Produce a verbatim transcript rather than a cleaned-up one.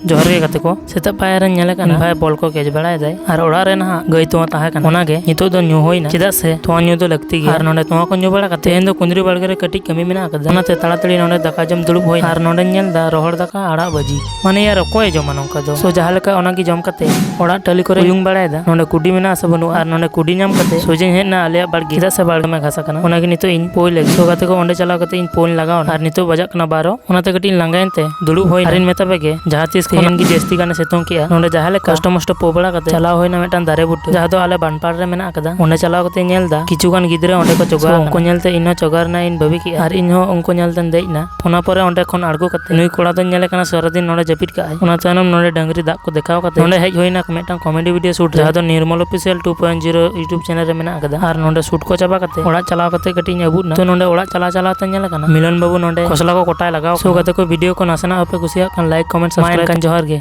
ᱡᱚᱦᱟᱨ ᱜᱮ ᱜᱟᱛᱮ ᱠᱚ᱾ ᱥᱮᱛᱟᱜ ᱯᱟᱭᱟᱨ ᱨᱮ ᱧᱮᱞ ᱠᱟᱱᱟ ᱤᱧ ᱵᱷᱟᱭ ᱵᱚᱞ ᱠᱚ ᱠᱮᱪ ᱵᱟᱲᱟᱭᱮᱫᱟᱭ ᱟᱨ ᱚᱲᱟᱜ ᱨᱮ ᱱᱟᱦᱟᱜ ᱜᱟᱹᱭ ᱛᱚᱣᱟ ᱛᱟᱦᱮᱸ ᱠᱟᱱᱟ, ᱚᱱᱟᱜᱮ ᱱᱤᱛᱚᱜ ᱫᱚ ᱧᱩ ᱦᱩᱭᱱᱟ, ᱪᱮᱫᱟᱜ ᱥᱮ ᱛᱚᱣᱟ ᱧᱩ ᱫᱚ ᱞᱟᱹᱠᱛᱤ ᱜᱮᱭᱟ᱾ ᱟᱨ ᱱᱚᱰᱮ ᱛᱚᱣᱟ ᱠᱚ ᱧᱩ ᱵᱟᱲᱟ ᱠᱟᱛᱮ ᱛᱮᱦᱮᱧ ᱫᱚ ᱠᱩᱸᱫᱽᱨᱤ ᱵᱟᱲᱜᱮ ᱨᱮ ᱠᱟᱹᱴᱤᱡ ᱠᱟᱹᱢᱤ ᱢᱮᱱᱟᱜ ᱟᱠᱟᱫᱟ, ᱚᱱᱟᱛᱮ ᱛᱟᱲᱟᱛᱟᱲᱤ ᱱᱚᱰᱮ ᱫᱟᱠᱟ ᱡᱚᱢ ᱫᱩᱲᱩᱵ ᱦᱩᱭᱱᱟ᱾ ᱟᱨ ᱱᱚᱰᱮᱧ ᱧᱮᱞ ᱮᱫᱟ ᱨᱚᱦᱚᱲ ᱫᱟᱠᱟ ᱟᱲᱟᱜ ᱵᱷᱟᱹᱡᱤ, ᱢᱟᱱᱮ ᱭᱟᱨ ᱚᱠᱚᱭᱮ ᱡᱚᱢᱟ ᱱᱚᱝᱠᱟ ᱫᱚ? ᱥᱳ ᱡᱟᱦᱟᱸ ᱞᱮᱠᱟ ᱚᱱᱟᱜᱮ ᱡᱚᱢ ᱠᱟᱛᱮ ᱚᱲᱟᱜ ᱴᱟᱹᱞᱤ ᱠᱚᱨᱮ ᱩᱭᱩᱝ ᱵᱟᱲᱟᱭᱮᱫᱟ᱾ ᱱᱚᱰᱮ ᱠᱩᱰᱤ ᱢᱮᱱᱟᱜ ᱟᱥᱮ ᱵᱟᱹᱱᱩᱜᱼᱟ? ᱟᱨ ᱱᱚᱰᱮ ᱠᱩᱰᱤ ᱧᱟᱢ ᱠᱟᱛᱮ ᱥᱳᱡᱟᱧ ᱦᱮᱡ ᱮᱱᱟ ᱟᱞᱮᱭᱟᱜ ᱵᱟᱲᱜᱮ, ᱪᱮᱫᱟᱜ ᱥᱮ ᱵᱟᱲᱜᱮ ᱢᱟ ᱜᱷᱟᱥ ᱟᱠᱟᱱᱟ, ᱚᱱᱟᱜᱮ ᱱᱤᱛᱚᱜ ᱤᱧ ᱯᱳᱭ ᱞᱟᱹᱜᱤᱫ᱾ ᱥᱳ ᱜᱟᱛᱮ ᱠᱚ, ᱚᱸᱰᱮ ᱪᱟᱞᱟᱣ ᱠᱟᱛᱮ ᱤᱧ ᱯᱳᱭ ᱞᱟᱜᱟᱣ ᱮᱱᱟ᱾ ᱟᱨ ᱱᱤᱛᱚᱜ ᱵᱟᱡᱟᱜ ᱠᱟᱱᱟ ᱵᱟᱨᱚ, ᱚᱱᱟᱛᱮ ᱠᱟᱹᱴᱤᱡ ᱤᱧ ᱞᱟᱸᱜᱟᱭᱮᱱ ᱛᱮ ᱫᱩᱲᱩᱵ ᱦᱩᱭ ᱮᱱᱟ᱾ ᱟᱨᱤᱧ ᱢᱮᱛᱟ ᱯᱮ ᱜᱮ, ᱡᱟᱦᱟᱸ ᱛᱤᱥ ᱠᱷᱚᱱ ᱜᱮ ᱡᱟᱹᱥᱛᱤ ᱜᱟᱱᱮ ᱥᱤᱛᱩᱝ ᱠᱮᱜᱼᱟ, ᱱᱚᱰᱮ ᱡᱟᱦᱟᱸ ᱞᱮᱠᱟ ᱠᱚᱥᱴᱚ ᱢᱚᱥᱴᱚ ᱯᱳ ᱵᱟᱲᱟ ᱠᱟᱛᱮ ᱪᱟᱞᱟᱣ ᱦᱩᱭᱱᱟ ᱢᱤᱫᱴᱟᱝ ᱫᱟᱨᱮ ᱵᱩᱴᱟᱹ, ᱡᱟᱦᱟᱸ ᱫᱚ ᱟᱞᱮ ᱵᱟᱱᱯᱟᱲ ᱨᱮ ᱢᱮᱱᱟᱜ ᱟᱠᱟᱫᱟ᱾ ᱚᱸᱰᱮ ᱪᱟᱞᱟᱣ ᱠᱟᱛᱮ ᱧᱮᱞ ᱮᱫᱟ ᱠᱤᱪᱷᱩ ᱜᱟᱱ ᱜᱤᱫᱽᱨᱟᱹ ᱚᱸᱰᱮ ᱠᱚ ᱡᱚᱜᱟᱣ ᱟᱠᱟᱱᱟ᱾ ᱩᱱᱠᱩ ᱧᱮᱞ ᱛᱮ ᱤᱧ ᱦᱚᱸ ᱡᱚᱜᱟᱣ ᱨᱮᱱᱟᱜ ᱤᱧ ᱵᱷᱟᱹᱵᱤ ᱠᱮᱜᱼᱟ ᱟᱨ ᱤᱧ ᱦᱚᱸ ᱩᱱᱠᱩ ᱧᱮᱞ ᱛᱮᱧ ᱫᱮᱡ ᱮᱱᱟ᱾ ᱚᱱᱟ ᱯᱚᱨᱮ ᱚᱸᱰᱮ ᱠᱷᱚᱱ ᱟᱬᱜᱚ ᱠᱟᱛᱮ ᱱᱩᱭ ᱠᱚᱲᱟ ᱫᱚᱧ ᱧᱮᱞᱮ ᱠᱟᱱᱟ ᱥᱟᱨᱟᱫᱤᱱ ᱱᱚᱰᱮ ᱡᱟᱹᱯᱤᱫ ᱠᱟᱜᱼᱟᱭ᱾ ᱚᱱᱟ ᱛᱟᱭᱱᱚᱢ ᱱᱚᱰᱮ ᱰᱟᱹᱝᱨᱤ ᱫᱟᱜ ᱠᱚ ᱫᱮᱠᱷᱟᱣ ᱠᱟᱛᱮ ᱱᱚᱰᱮ ᱦᱮᱡ ᱦᱩᱭᱱᱟ ᱢᱤᱫᱴᱟᱝ comedy video shoot ᱨᱮ, ᱡᱟᱦᱟᱸ ᱫᱚ Nirmal Official two point zero YouTube channel ᱨᱮ ᱢᱮᱱᱟᱜ ᱟᱠᱟᱫᱟ᱾ ᱟᱨ ᱱᱚᱰᱮ shoot ᱠᱚ ᱪᱟᱵᱟ ᱠᱟᱛᱮ ᱚᱲᱟᱜ ᱪᱟᱞᱟᱣ ᱠᱟᱛᱮ ᱠᱟᱹᱴᱤᱡ ᱤᱧ ᱟᱹᱵᱩᱫ ᱮᱱᱟ᱾ ᱛᱚ ᱱᱚᱰᱮ ᱚᱲᱟᱜ ᱪᱟᱞᱟᱣ ᱪᱟᱞᱟᱣ ᱛᱮ ᱧᱮᱞ ᱟᱠᱟᱱᱟ ᱢᱤᱞᱚᱱ ᱵᱟᱹᱵᱩ ᱱᱚᱰᱮ ᱠᱷᱚᱥᱞᱟ ᱠᱚ ᱠᱚᱴᱟᱭ ᱞᱟᱜᱟᱣ ᱥᱳ ᱠᱟᱱᱟ᱾ ᱜᱟᱛᱮ ᱠᱚ, video ᱠᱚ ᱱᱟᱥᱮᱱᱟᱜ ᱟᱯᱮ ᱠᱩᱥᱤᱭᱟᱜ ᱠᱷᱟᱱ like, comment, ᱢᱟ subscribe᱾ ᱮᱱᱠᱷᱟᱱ ᱡᱚᱦᱟᱨ ᱜᱮ᱾